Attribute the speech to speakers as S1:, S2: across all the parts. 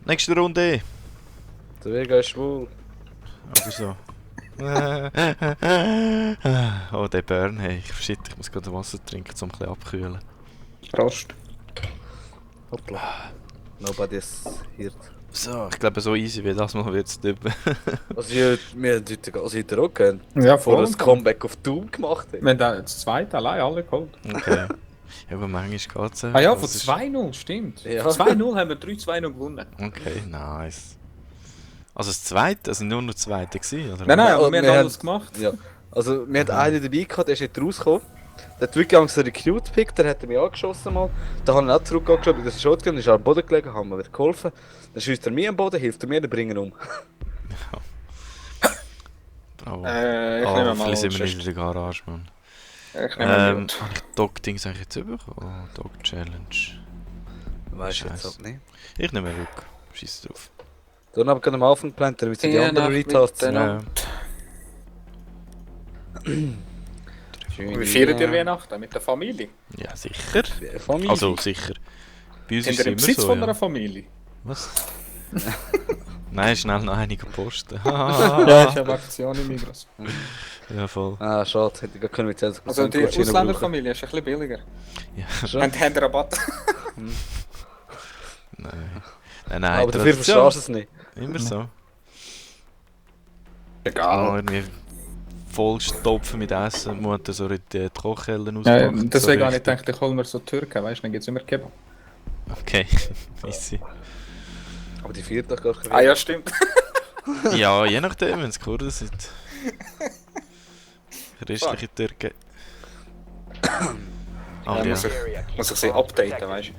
S1: Nächste Runde.
S2: Der Weg ist schwul.
S1: Oder so. Oh, der Burn, hey. Shit, ich muss gerade Wasser trinken, um ein bisschen abkühlen.
S3: Prost.
S2: Hoppla. Nobody is here.
S1: So, ich glaube, so easy wie das mal wird es nicht mehr.
S2: Also, wir haben heute auch gehört,
S3: Ja,
S2: vor
S3: voll.
S2: ein Comeback auf Doom gemacht haben.
S3: Wir haben das zweite allein alle geholt.
S1: Okay. Ja, aber manchmal geht es
S3: Ah ja, von 2-0, stimmt.
S2: Ja.
S3: Von 2-0 haben wir 3-2 noch gewonnen.
S1: Okay, nice. Also das zweite, also nur noch das zweite gewesen, oder?
S3: Nein,
S2: Ja,
S3: aber wir
S2: wir
S3: haben
S2: haben-
S3: alles gemacht.
S2: Ja. Also, wir hatten einen dabei gehabt, der ist nicht rausgekommen. Der hat wirklich Angst, einen Recruit pickt, der hat mich angeschossen mal. Da habe ich ihn auch zurückgeschaut, das ist Shotgun, ist am Boden gelegen, haben wir wieder geholfen. Dann schießt er mir am Boden, hilft er mir, dann bringen ihn um.
S1: Bravo.
S3: Ich nehme mal.
S1: Vielleicht sind wir nicht
S3: sonst-
S1: in der Garage, Mann.
S3: Ich nehme mal.
S1: Habe ich Dog-Dings eigentlich jetzt bekommen? Oh, Dog-Challenge.
S2: Weißt du jetzt
S1: Scheiße.
S2: halt nicht.
S1: Ich nehme Rück. Scheiß drauf.
S2: Du hast aber gerade am Anfang geplant, damit sie die anderen Retards sind.
S3: Genau. Wie feiert ihr Weihnachten? Mit der Familie?
S1: Ja, sicher.
S2: Familie.
S1: Also sicher. Bei uns
S3: Sind
S1: ist
S3: ihr
S1: es
S3: im
S1: immer
S3: Besitz
S1: so,
S3: von
S1: ja.
S3: einer Familie?
S1: Was? Nein, schnell noch einige posten.
S3: Ja, ich habe Aktion im Migros.
S1: Ja, voll.
S2: Ah, schade, hätte ich gar können mit 10%
S3: Also die
S2: Gutscheine brauchen.
S3: Ausländerfamilie ist ein bisschen billiger.
S1: Ja.
S2: Schon.
S3: Und haben Rabatt.
S1: Nein. Nein,
S2: Aber dafür
S1: Tradition.
S2: verstehst du es nicht.
S1: Immer so.
S3: Egal.
S1: Irgendwie vollstopfen mit Essen, Mutter so in die Kochhellen
S3: Ja,
S1: auspacken.
S3: deswegen
S1: so
S3: habe ich
S1: richtig.
S3: gedacht, ich hole mir so Türken, weißt du, dann gibt es immer Kebab.
S1: Okay, easy.
S2: Aber die feiert doch gar nicht.
S3: Ah ja, stimmt.
S1: Ja, je nachdem, wenn es Kurden sind. Christliche Türken. Ah, ja.
S3: Muss ich sie updaten, weißt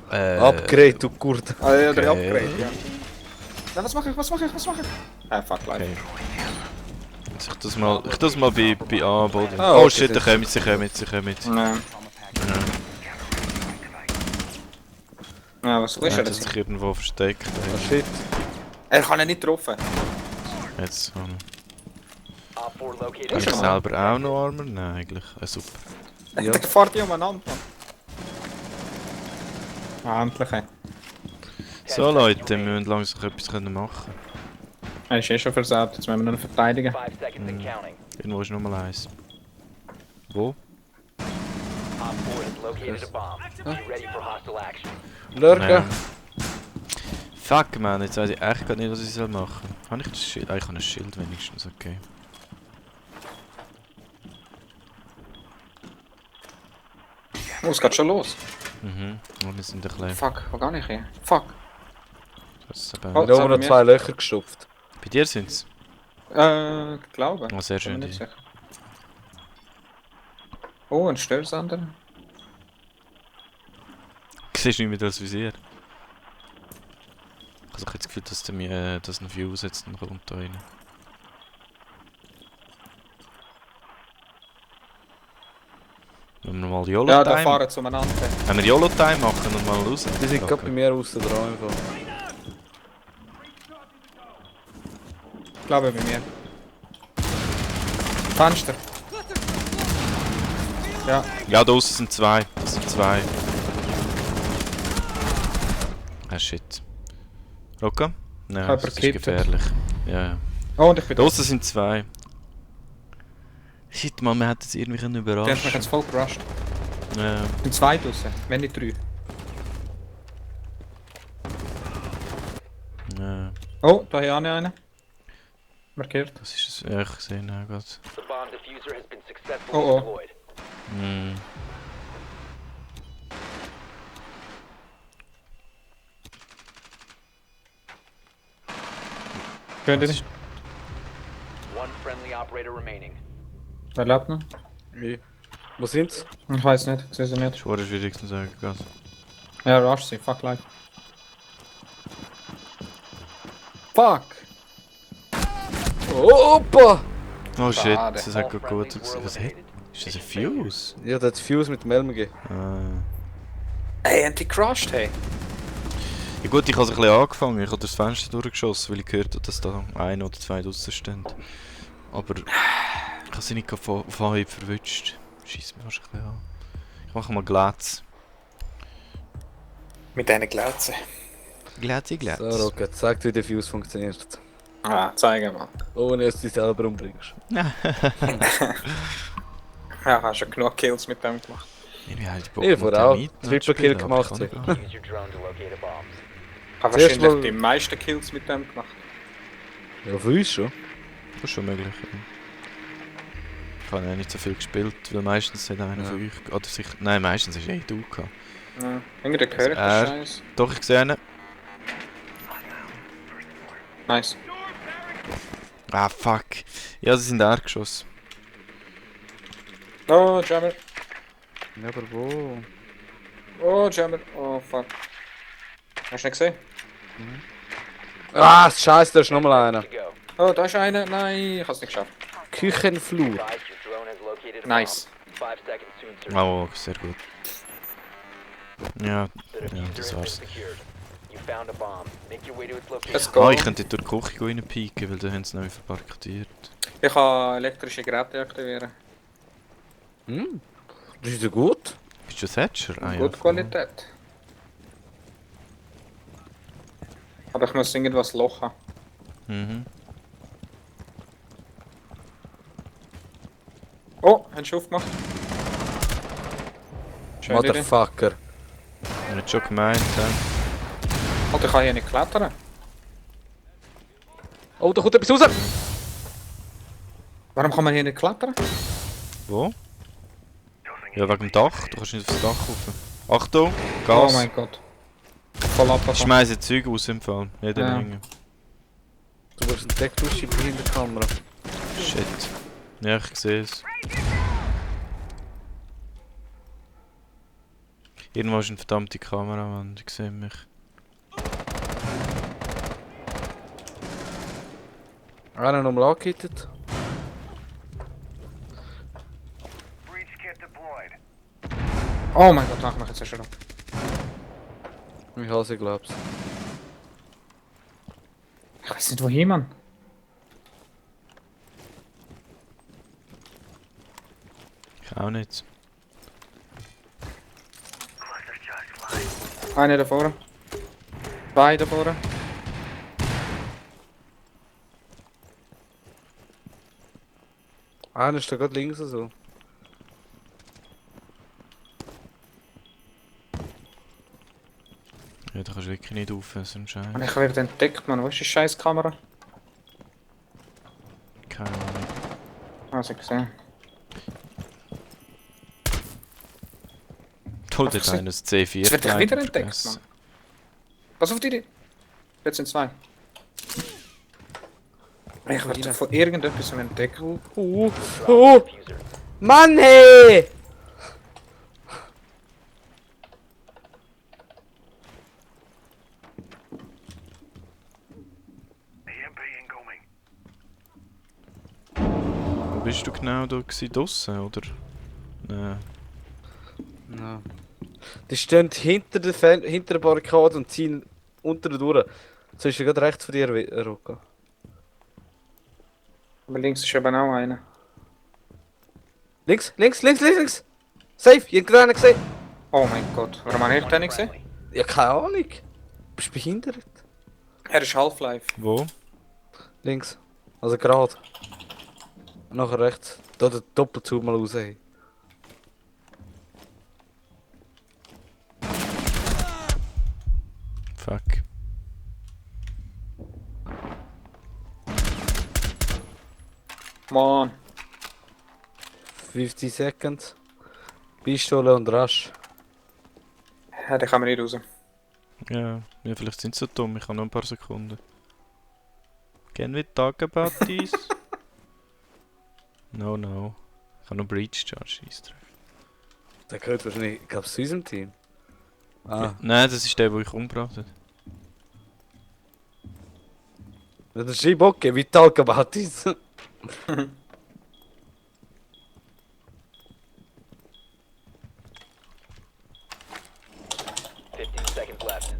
S3: du?
S2: Upgrade, du Kurd.
S3: Ah ja,
S1: Okay.
S3: der Upgrade, ja. Na, was mache ich? Ah, fuck, live.
S1: Okay. Also ich tu es mal bei A Boden.
S2: Ah,
S1: Oh
S2: okay,
S1: shit,
S2: sehr
S1: sie kommen.
S3: Nein. Ja, was
S1: Er
S3: ist er
S1: hat
S3: jetzt?
S1: sich irgendwo versteckt.
S2: Ah, shit.
S3: Er kann ihn nicht getroffen.
S1: Jetzt habe
S3: Das
S1: ich
S3: ist
S1: selber auch noch Armor? Nein, eigentlich. Super.
S2: Ja.
S3: Der fährt die umeinander, Mann. Ah, endlich.
S1: So Leute, wir müssen langsam etwas machen.
S3: Er ist eh schon versaut, jetzt müssen wir nur noch verteidigen.
S1: Irgendwo ist Nummer 1. Wo?
S2: Lurken.
S1: Fuck man, jetzt weiß ich echt gar nicht, was ich soll machen. Habe ich das Schild? Ah, ich habe ein Schild wenigstens, okay.
S3: Oh, es geht schon los.
S1: Mhm, und wir sind ein bisschen...
S3: Fuck, wo gar nicht hin? Fuck.
S1: Das ist
S3: Oh.
S1: eben...
S2: Da haben wir noch 2 Löcher gestopft.
S1: Bei dir sind's?
S3: Glaube.
S1: Oh, sehr
S3: Bin
S1: schön.
S3: mir nicht
S1: Die.
S3: sicher. Oh, ein Störsander.
S1: Siehst du nicht mehr das Visier? Ich habe das Gefühl, dass der mir das noch viel aussetzt und kommt da rein. Wenn wir mal
S3: Ja, da
S1: YOLO-Time...
S3: fahren sie umeinander.
S1: Wenn wir YOLO-Time machen und mal raus.
S2: Die sind gerade bei mir außen dran. Einfach.
S3: Ich glaube bei mir. Fenster. Ja,
S1: Ja, da außen sind 2. Das sind 2. Ah shit. Rocco? Nein,
S3: Aber
S1: das ist
S3: gekippt.
S1: gefährlich. Ja, ja.
S3: oh, und ich bin
S1: Da außen sind 2. Shit, man, wir hätten es irgendwie
S3: Die haben mich
S1: überraschen.
S3: jetzt voll gerusht.
S1: Ja.
S3: Es sind 2 draussen, wenn nicht 3.
S1: Ja,
S3: Oh, da habe ich einen. Markiert.
S1: das ist es. Ja, ich sehe ihn auch gerade.
S3: Oh oh.
S1: Hm.
S3: Könnt ihr nicht? Wer lebt noch?
S2: Wie? Wo sind's?
S3: Ich weiß nicht, ich sehe sie nicht.
S1: Schwer schwierig zu sagen, gerade.
S3: Ja, rush sie, fuck life. Fuck!
S2: Opa!
S1: Oh shit,
S3: Schade.
S1: das hat gerade gut ausgesehen. Was hat? Ist das ein Fuse?
S2: Ja, der hat Fuse mit dem Helm gegeben.
S1: Ah.
S3: Ey, haben die crushed, hey?
S1: Ja gut, ich habe ein bisschen angefangen. Ich habe das Fenster durchgeschossen, weil ich gehört habe, dass da 1 oder 2 draussen stehen. Aber ich habe sie nicht von Anhieb verwünscht. Scheiss mir fast ein bisschen an. Ich mache mal Glatz.
S3: Mit diesen Glätzen.
S1: Glatzi,
S2: So, Rocket, sag dir, wie der Fuse funktioniert.
S3: Ah, zeige mal.
S2: Ohne dass du dich selber umbringst.
S3: Ja, hast schon genug Kills mit dem gemacht.
S1: Ich habe Bock,
S2: Ich
S1: mit
S2: habe auch
S1: Termiten
S2: Triple
S1: zu
S2: Kill
S1: spielen, aber ich
S2: gemacht.
S1: kann
S2: Sag.
S1: gar nicht.
S4: Use your drone to locate a bomb.
S3: Ich habe
S2: Zuerst
S3: wahrscheinlich
S2: mal-
S3: die meisten Kills mit dem gemacht.
S2: Ja, für uns schon.
S1: Das ist schon möglich. Ja. Ich habe ja nicht so viel gespielt, weil meistens hat einer
S2: Ja.
S1: von euch... Oder sich, nein, meistens ist du gehabt.
S3: Ja. Irgendwie höre ich
S1: Also
S3: das Scheiß.
S1: Doch, ich sehe ihn.
S3: Nice.
S1: Ah, fuck. Ja, sie sind geschossen.
S3: Oh, Jammer.
S2: Ja, aber wo?
S3: Oh, Jammer. Oh, fuck. Hast du nicht gesehen?
S2: Ah, scheiße, da ist nochmal einer.
S4: To go.
S3: Oh, da ist einer. Nein, ich habe es nicht geschafft.
S2: Küchenflur.
S4: Advise your drone has located a
S3: Nice.
S4: bomb. 5 seconds to insert.
S1: Oh, sehr gut. Ja,
S4: The
S1: ja,
S4: diffuser
S1: das
S4: has been
S1: war's.
S4: secured. You found a bomb. Make your way to its
S3: Let's
S4: location.
S3: go.
S1: Ah, ich könnte durch die Küche reinpieken, weil da haben sie nämlich verparktiert.
S3: Ich kann elektrische Geräte aktivieren.
S2: Hm? Das ist ja gut.
S1: Bist du Thatcher? Ah, ja,
S3: Gute
S1: voll.
S3: Qualität. Aber ich muss irgendwas Loch haben.
S1: Mhm.
S3: Oh, hast du aufgemacht? Schön dir.
S2: Motherfucker.
S1: Er hat schon gemeint, ja.
S3: Alter, ich kann hier nicht klettern.
S2: Oh, da kommt etwas raus!
S3: Warum kann man hier nicht klettern?
S1: Wo? Ja, wegen dem Dach. Du kannst nicht aufs Dach rauf. Achtung,
S3: Oh
S1: Gas.
S3: mein Gott. Voll
S1: Ich
S3: abgefahren.
S1: schmeiße Zeug aus im Fall. Nicht
S3: Ja.
S1: hängen.
S2: Du musst einen Deckdusche hinter der Kamera.
S1: Shit. Ja, ich sehe es. Irgendwo ist eine verdammte Kamera, Mann. Die sehen mich.
S2: Einer nochmal angehittet.
S3: Oh mein Gott, mach mich jetzt schon ab.
S2: Ich hasse, glaub's.
S3: Ich weiß nicht wohin, Mann.
S1: Ich auch nicht.
S3: Einer da vorne. Zwei da vorne.
S2: Einer ist da gerade links so.
S1: Ja, da kannst du wirklich nicht rauf, so ein Scheiß.
S3: Und ich werde entdeckt, Mann. Wo ist die scheiß Kamera?
S1: Keine Ahnung.
S3: Also gesehen.
S1: Tut
S3: Hast
S1: jetzt
S3: du
S1: einer das C4.
S3: Jetzt wird dich wieder
S1: Leiter
S3: entdeckt,
S1: vergessen.
S3: Mann. Pass auf die. Jetzt sind zwei. Ich werde von irgendetwas entdeckt.
S2: Oh!
S4: Diffuser.
S2: Mann, hey!
S1: Wo bist du genau da gewesen? Draussen, oder? Nein.
S2: Ja. Die stehen hinter hinter der Barrikade und ziehen unter der durch. So ist er gerade rechts von dir, Rocco.
S3: Aber links ist eben auch einer.
S2: Links, links, links, links, links! Safe, ich hab gerade einen gesehen.
S3: Oh mein Gott, warum habe ich den nicht gesehen?
S2: Ja, keine Ahnung. Bist du behindert?
S3: Er ist Half-Life.
S1: Wo?
S2: Links. Also gerade. Nachher rechts. Da der Doppelzug mal raus. Hey.
S1: Fuck.
S3: Mann.
S2: 50 Seconds. Pistole und Rasch.
S3: Ja, den kann man nicht raus.
S1: Ja, ja, vielleicht sind sie so dumm. Ich habe noch ein paar Sekunden. Can we talk about this? No, no. Ich habe noch Breach Charge. Scheissdreck.
S2: Der gehört wahrscheinlich, ich glaube, zu unserem Team. Ah,
S1: Nein, das ist der, den ich umgebracht habe.
S2: das ist schreib okay, we talk about this.
S4: 15 seconds left.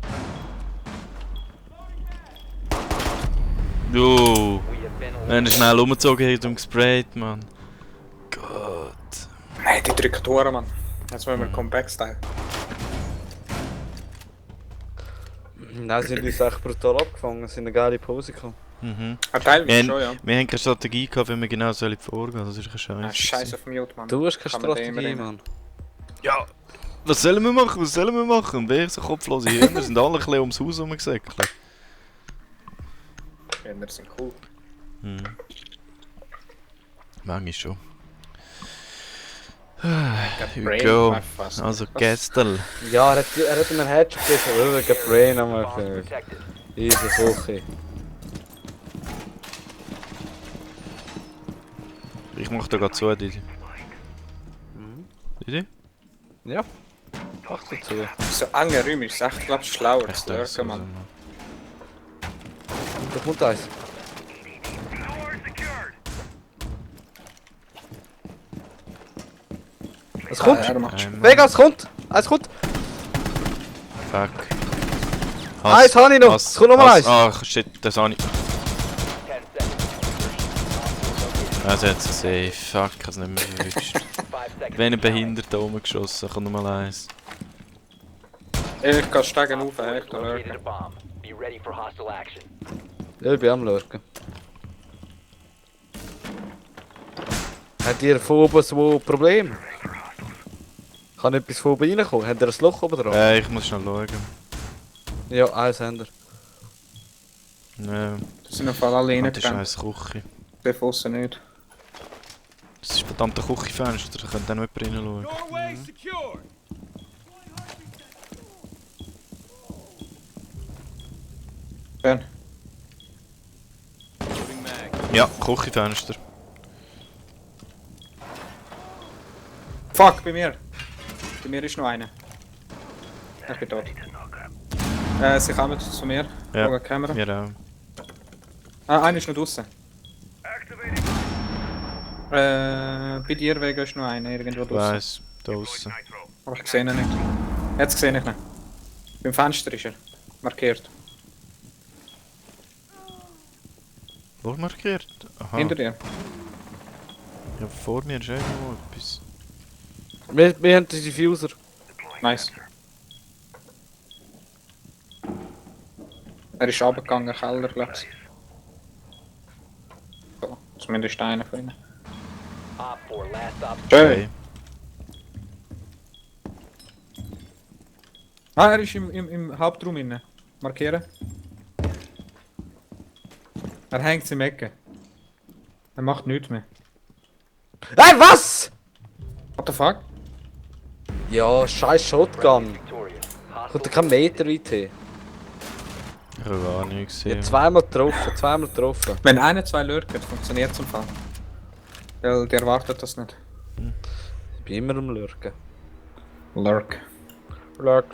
S1: Du!
S4: We have been
S1: Wenn er schnell umgezogen hat und gesprayt, Mann. Gott.
S3: Nein, die drücken Tore, Mann. Jetzt wollen wir Comeback-Style.
S2: Nein, sie haben uns echt brutal abgefangen, sind eine geile Pause gekommen.
S1: Mhm.
S3: Teilweise
S1: Wir
S3: schon, ja.
S1: Wir haben keine Strategie gehabt, wie wir genau sollen vorgehen. Das ist ein
S3: Ah,
S1: Scheiß.
S3: Scheiß auf Mute, Mann.
S2: Du hast keine
S3: Kann man den
S2: Strategie,
S3: immer
S2: Mann.
S1: Ja, was sollen wir machen? Was sollen wir machen? Wer so kopflose Hirn? Wir sind alle ein bisschen ums Haus rumgesäckelt.
S3: Wir sind cool.
S1: Mhm. Manchmal schon.
S3: Got
S1: we
S3: brain
S1: go.
S3: war fast.
S1: Also
S3: Was?
S1: gestern.
S2: Ja, er hat mir einen Headshot gegeben, gegen Brain am
S4: Bombs
S2: Anfang.
S4: protected.
S2: Easy, Kuchi.
S1: Ich mach da gerade zu, Didi. Didi?
S2: Ja. Mach dazu.
S3: So enge Räume ist echt, glaub ich, schlauer
S1: Ich
S3: zu
S1: denke so.
S3: lurken, Mann.
S2: Da kommt eins. Es kommt!
S3: Er macht schon.
S1: Einmal.
S2: Vega, es kommt! Es kommt!
S1: Fuck.
S2: Eins habe ich noch! Es kommt nochmal eins!
S1: Ach shit, das habe ich.
S4: 10 seconds.
S1: Also jetzt safe. Fuck, ich hab's nicht mehr erwischt.
S4: 5 seconds.
S1: Wenn ein Behinderter rumgeschossen, kommt nochmal eins.
S3: Ich kann steigen auf, echt,
S4: Located a
S3: lurken.
S4: bomb. Be ready for hostile action.
S2: Ja, ich bin am Lurken. Habt ihr von oben so Probleme? Kann etwas von oben reinkommen? Habt ihr ein Loch oben drauf?
S1: Ich muss schnell schauen.
S2: Ja, eins haben wir.
S1: Ja,
S3: Das sind auf alle alle
S1: die
S3: reingerannt.
S1: scheiß Küche.
S3: Der Fossen nicht.
S1: Das ist verdammt ein Küchenfenster, da könnte auch noch jemand reinschauen.
S5: Doorway secured.
S3: Schön.
S1: Ja, Küchenfenster.
S3: Fuck, bei mir! Bei mir ist noch einer. Ich bin tot. Sie kommen zu mir.
S1: Ja.
S3: Schauen die Kamera.
S1: Wir auch.
S3: Ah, einer ist noch draußen. Bei dir wegen ist noch einer irgendwo
S1: Ich
S3: draußen.
S1: weiss, da aussen.
S3: Aber ich sehe ihn nicht. Jetzt sehe ich ihn. Beim Fenster ist er. Markiert.
S1: Wo markiert? Aha.
S3: Hinter dir.
S1: Ja, vor mir ist irgendwo etwas.
S2: Wir haben den Diffuser.
S3: Nice. Er ist runtergegangen, Keller, glaub's. So, zumindest einer von ihnen.
S4: Op 4, last op.
S3: Schön!
S1: Okay.
S3: Ah, er ist im Hauptraum inne. Markieren. Er hängt im Ecke. Er macht nichts mehr.
S2: Hey, was?
S3: What the fuck?
S2: Ja, scheiß Shotgun.
S4: Victorious.
S2: Kommt da kein Meter weit hin.
S1: Ich habe gar nicht
S2: Ich
S1: gesehen.
S2: hab zweimal getroffen.
S3: Wenn einer zwei lurkt, funktioniert es im Fall. Weil der erwartet das nicht.
S2: Ich bin immer am Lurken.
S3: Lurk.
S2: Lurk.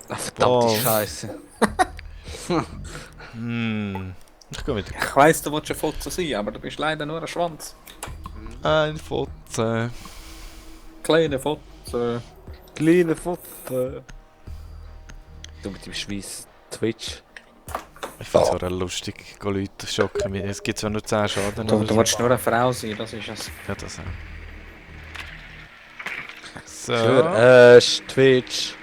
S2: Ach, verdammte
S1: Wow.
S2: Scheiße.
S1: Ich geh wieder.
S3: Ich weiss, du willst ein Foto sein, aber du bist leider nur ein Schwanz.
S1: Ein Foto.
S3: Kleine Foto.
S2: Kleine Foto. Du mit dem Schweiß Twitch.
S1: Ich find's auch lustig, go Leute schocken mich. Es gibt zwar nur 10 Schaden.
S3: Du,
S1: oder
S3: du
S1: so.
S3: willst nur eine Frau sein, das ist es.
S1: Ja, das auch. So.
S2: Für Twitch.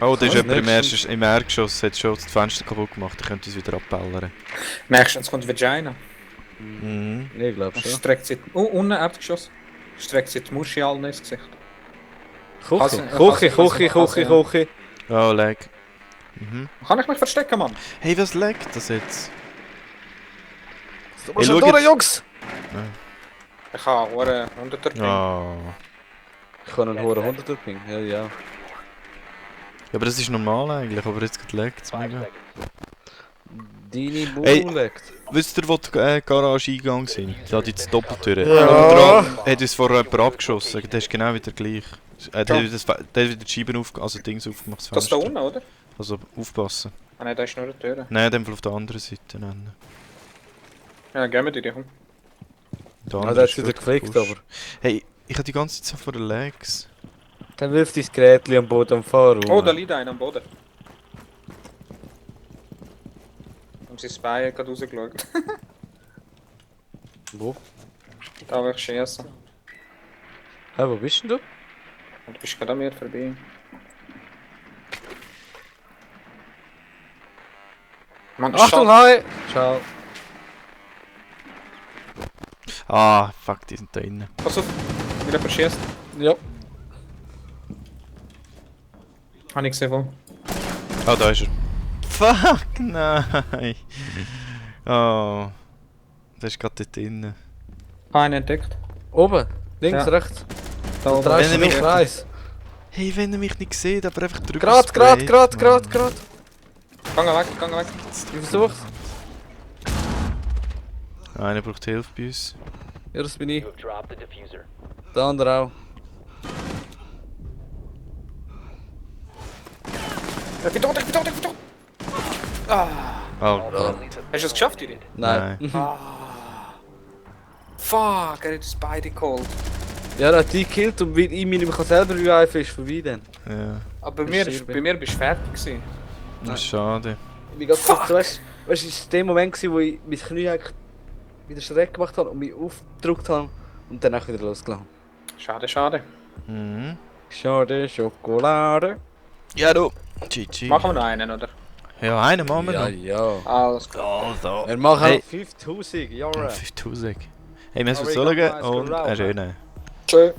S1: Oh, da ist
S2: Was
S1: jemand
S2: nächstens?
S1: im Erdgeschoss, hat schon das Fenster kaputt gemacht. Ich könnte uns wieder abballern.
S3: Nächstens kommt Vagina.
S1: Mhm.
S2: Ich glaube
S3: Dann
S2: schon.
S3: streckt sie... Oh, unten Erdgeschoss. Streckt sie die Muschi allen ins Gesicht.
S2: Kuchi.
S1: Oh, leg. Mhm.
S3: Kann ich mich verstecken, Mann?
S1: Hey, was leckt das jetzt?
S2: Du musst
S1: Hey,
S2: schon
S1: schau
S2: durch, Jungs!
S3: Ich habe einen 100er Ping.
S1: Oh.
S2: Ich kann einen hohen 100er Ping. Ja, ja.
S1: Ja, aber das ist normal eigentlich, aber jetzt leckt es
S4: 5
S1: mega.
S4: seconds.
S2: Deine
S1: Hey.
S2: Bull leckt.
S1: Wisst ihr, wo die Garage eingegangen sind? Da die Doppeltüre.
S2: Ja.
S1: Hat uns vorher jemand abgeschossen. Der ist genau wieder gleich. Der hat wieder die Scheiben also Dings aufgemacht.
S3: Das ist da unten, oder?
S1: Also aufpassen.
S3: Ah nein, da ist nur eine Tür.
S1: Nein, in dem Fall auf der anderen Seite. Nennen.
S3: Ja, gehen wir dir, komm.
S1: Der
S2: Ah,
S1: andere
S2: der hat
S1: ist
S2: wieder
S1: wirklich
S2: geflickt,
S1: Busch.
S2: aber.
S1: Hey, ich habe die ganze Zeit so vor den Legs.
S2: Dann wirft dein Gerät am Boden am Fahrer
S3: Oh, da liegt einer am Boden. Und sein Bein hat gerade rausgeschaut.
S2: Wo?
S3: Da will ich schießen.
S2: Hey, wo bist denn du?
S3: Und du bist gerade an mir vorbei. Mann,
S2: Achtung,
S3: schade.
S2: hi! Ciao.
S1: Ah, fuck, die sind da innen.
S3: Pass auf, wieder verschießt.
S2: Ja.
S3: Hab ich gesehen, wo.
S1: Ah, da ist er. Fuck, nein! Oh. Der ist gerade dort drinnen.
S3: Einen entdeckt.
S2: Oben. Links,
S3: Ja.
S2: rechts.
S3: Da oben.
S2: Drehst du
S1: Wenn
S2: mich
S1: er mich-
S2: Kreis.
S1: Hey, wenn er mich nicht sieht, aber einfach drüber
S2: Grad.
S1: Mann.
S3: Gang weg, gang weg.
S2: Ich versuch's.
S1: Einer braucht Hilfe bei uns.
S2: Ja, das bin ich.
S4: You have dropped the diffuser.
S2: Der andere auch.
S3: Ich bin tot, ich bin tot, ich bin tot.
S1: Oh,
S4: Friendlies have
S3: Hast du es geschafft, Juri?
S2: Nein.
S3: Fuck, er hat uns beide geholt.
S2: Ja, er hat die gekillt und weil ich mich nicht mehr selber reviven ist vorbei dann.
S1: ja.
S3: Aber
S2: Ich sterbe.
S3: bei mir bist du fertig gewesen.
S1: Das ist schade.
S2: Ich bin ganz kurz, du weißt, es war der Moment, gewesen, wo ich mein Knie eigentlich wieder schräg gemacht habe und mich aufgedrückt habe und dann auch wieder losgelassen.
S3: Schade, schade.
S1: Mhm.
S2: Schade, Schokolade.
S1: Ja, du. GG.
S3: Machen wir noch einen, oder?
S1: Ja, einen machen wir
S2: Ja,
S1: noch.
S2: ja.
S3: Alles gut.
S1: Also.
S2: Wir machen
S1: Hey.
S2: 5000, Jahre.
S1: 5000. Hey, wir müssen
S2: Aber ich
S1: es
S2: glaub,
S1: schauen
S2: nice
S1: und
S2: go round,
S1: einen schönen.
S3: Tschö.